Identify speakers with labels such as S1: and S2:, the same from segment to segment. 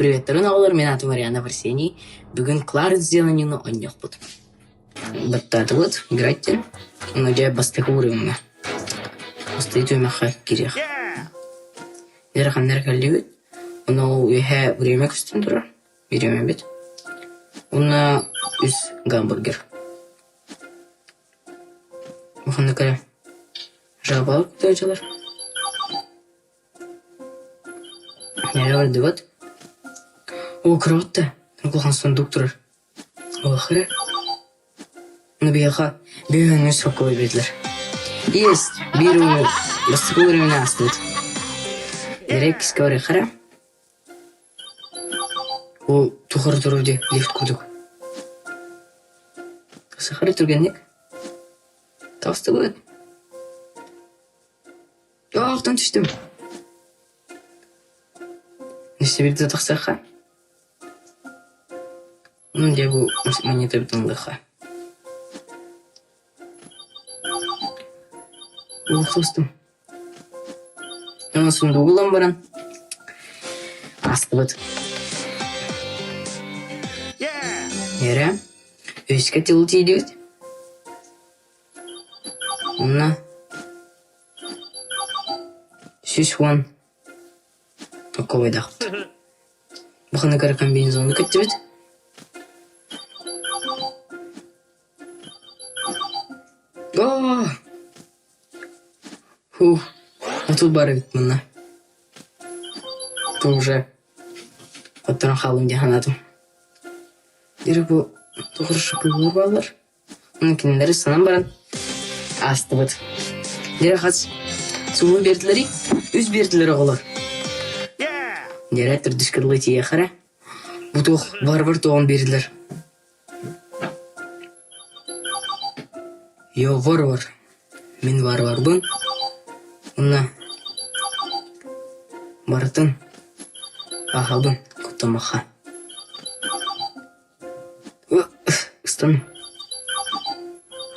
S1: Приветтерин оҕолор, мин аатым Ариана Арсений. Бүгүн Кларенс диэн оонньуохпут. Баттаатыбыт, играйте. Ону дьэ бастакы уровеҥҥа. Бастакы түһүмэххэ киириэх. Ыараханнар кэллибит. Ону үөһэ время көстөн турар. Бириэмэбит. Уонна үс гамбургер. Ханнык эрэ жабалар кутааччылар. Нэрэ бардыбыт. Оо, кыраҕыт да, улахан сундук турар. Улахан эрэ. Ну биһиэхэ бүһүҥҥү сокуой биэрдилэр. Есть, биир уну бастакы уровень аастыбыт. Нэрэ иккискэ барыахха эрэ. Ол тухары турар дии лифт курдук. Сахара түргэнник таҕыстыбыт. Охтон түстүм. Өссө тахсыахха. Ну дьэ бу монетабытын ылыахха. Охтостум. Уонна сундугу ылан баран астыбыт. Эрэ үскэ тыл тиийдибит. Онно 110 оккобойдаахпыт. Бу ханнык эрэ комбинезону кэттибит. Оо! Фух, а тут баар эбит манна. Тут уже хотторон хааллым дии санаатым. Диэри бу туох эрэ шипылар бааллар. Ону кинилэри санаан баран аастыбыт. Диэри хас сулуу биэрдилэрий? Үс биэрдилэр оҕолор. Диэри төрдүскэ дылы тиийиэххэ эрэ. Бу туох барыбар туоҕун биэрдилэр. Я варвар. Мин варварбын. Уонна барытын ааһабын куттаммакка. Ыстан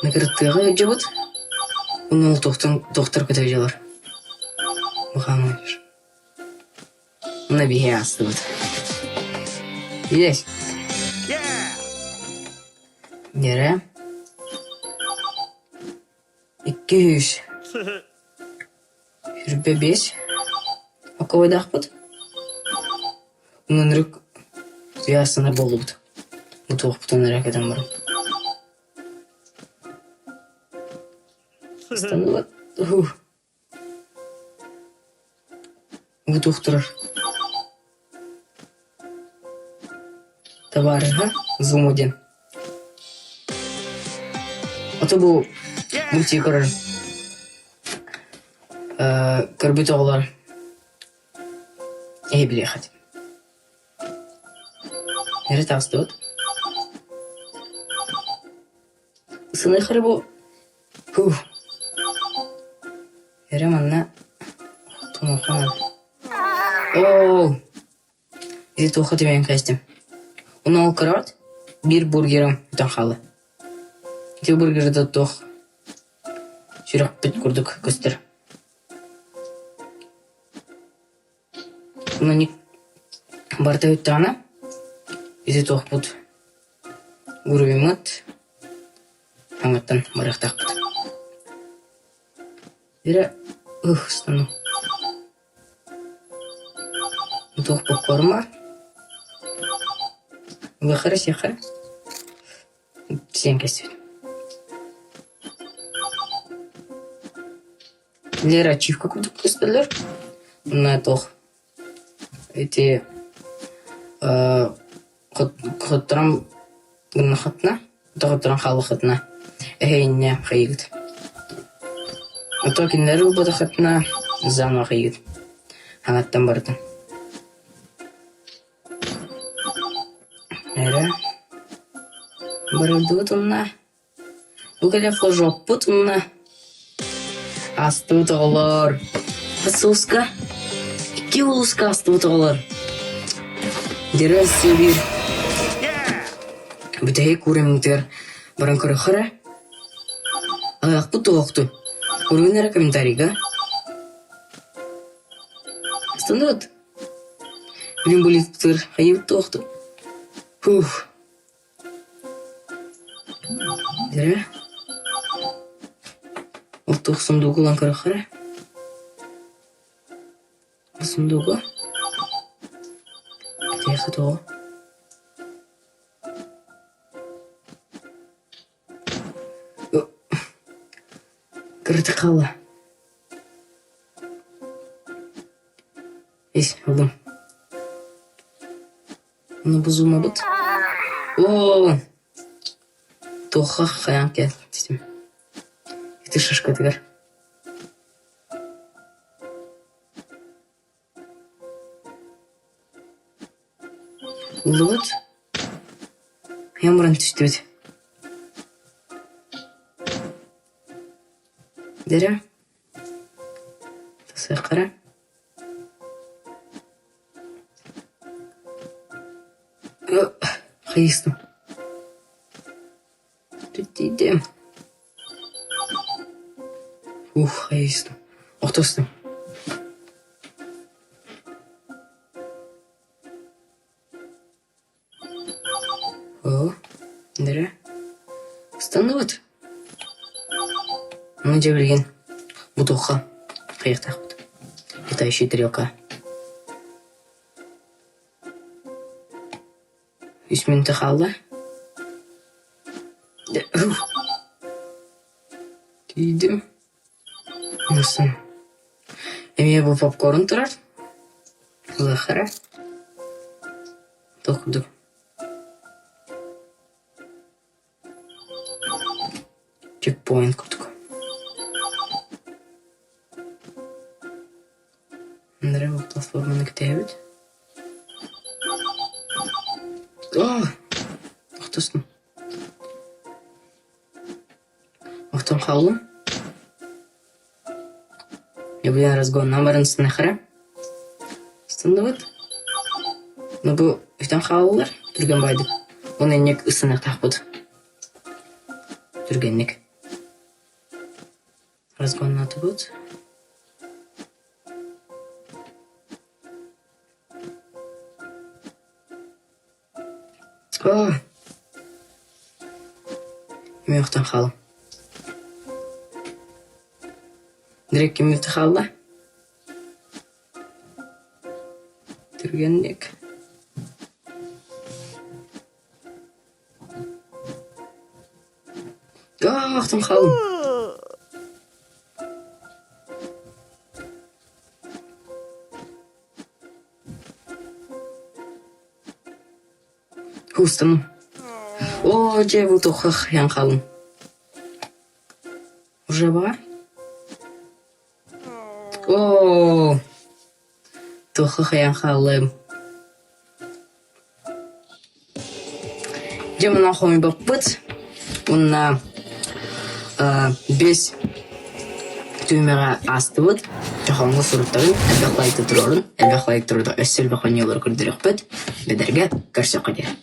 S1: Накырыттыаҕа ыалдьабыт уонна ол туохтан туохтар көтө дьалар. Бухаамайдыр. Уонна биһи аастыбыт. Есть. Нэрэ. 200. 25. Оккобойдаахпыт. Ынырык уйаастанар буоллубут. Бу туохпутун эрэ кэтэн баран. Ыстанныбат. Бу туох турар? Табаарыһа Зумо диэн. Ото бу мультик көрөр э көрбүт оҕолор эһи билиэххит. Эрэ таҕыстыбыт. Сыныхары бу Фух. Эрэ манна тумуохха наада. Оо, ити туохха түбэһэн кээстим. Уонна ол кыраҕыт биир бургерым бүтэн хаалла. Ити бургерда туох сүрэхпит курдук көстөр. Маннык барыта бүттэҕинэ ити туохпут уруйуммут хаҥаттан барыахтаахпыт. Эрэ ыстану туох попкорн баар ылыахха эрэ сиэххэ эрэ сиэн кэстибит. Лера ачивка курдук көстөллөр. Уонна туох ити э хотторон гыннаххытына, хотторон хааллаххытына эһэйиннэ хайыгыт. Ото кинилэри ылбатаххытына заново хайыгыт. Хаҥаттан барытын. Эрэ барылдыбыт уонна Бу кэлэ флажокпут уонна астыбыт оҕолор. Хас Икки улууска астыбыт оҕолор. Дьэрэ сибиир бүтэһик уровеньтыгар баран көрөххө эрэ. Аҕыйахпыт туһахту. Уруйун эрэ комментарийга. Астынныбыт. Билин буликтыр хайыбыт туохту. Фух. Дere. Ол туох сундугу ылан көрөххө Бу сундугу Кэтиэхэ тоҕо Кыратык хаалла. Ис ыллым. Ону бузумабыт. Оо, туохха хайаан кэлтим. Ити шашкатыгар. Ыллыбыт. Хайаан баран түстүбүт. Дэрэ. Тасыаххара. Хайыстым. Тиийдим. Ух, хайыстым. Охтостум. Оо, дэрэ. Ыстанныбыт. Ну, дьэ билигин бутуохха хайыахтаахпыт. Летающая тарелка. Үс мүнүүтэ хаалла. Тиийдим. Мусан. Эмиэ бу попкорн турар. Ылыахха Туох курдук. Чекпоинт курдук. Андрей бу платформаны кэтэһэбит. Аа! Охтостум. Охтон хааллым. Я разгоннаан баран сынахара. Станныбыт. Но бу үтэн хааллылар түргэн байдык. Уонна инник ысыныахтаахпыт. Түргэнник. Разгоннаатыбыт. Аа! Мүөхтэн хаалым. Дириҥ киммит хаалла? Түргэнник. Аа, охтон хааллым. Куустаным. Оо, дьэ, бу туохха ян хааллым. Уже бар? Оо, туохха хайан хааллым. Дьэ, мына хомуйбаппыт. Уонна бес түһүмэҕи аастыбыт. Чохооҥҥо суруттарыҥ, элбэх лайкта туруорун, элбэх лайк туруорда өссө элбэх оонньуулары көрдөрүөхпүт. Бэдэргэ көрсүөххэ диэн.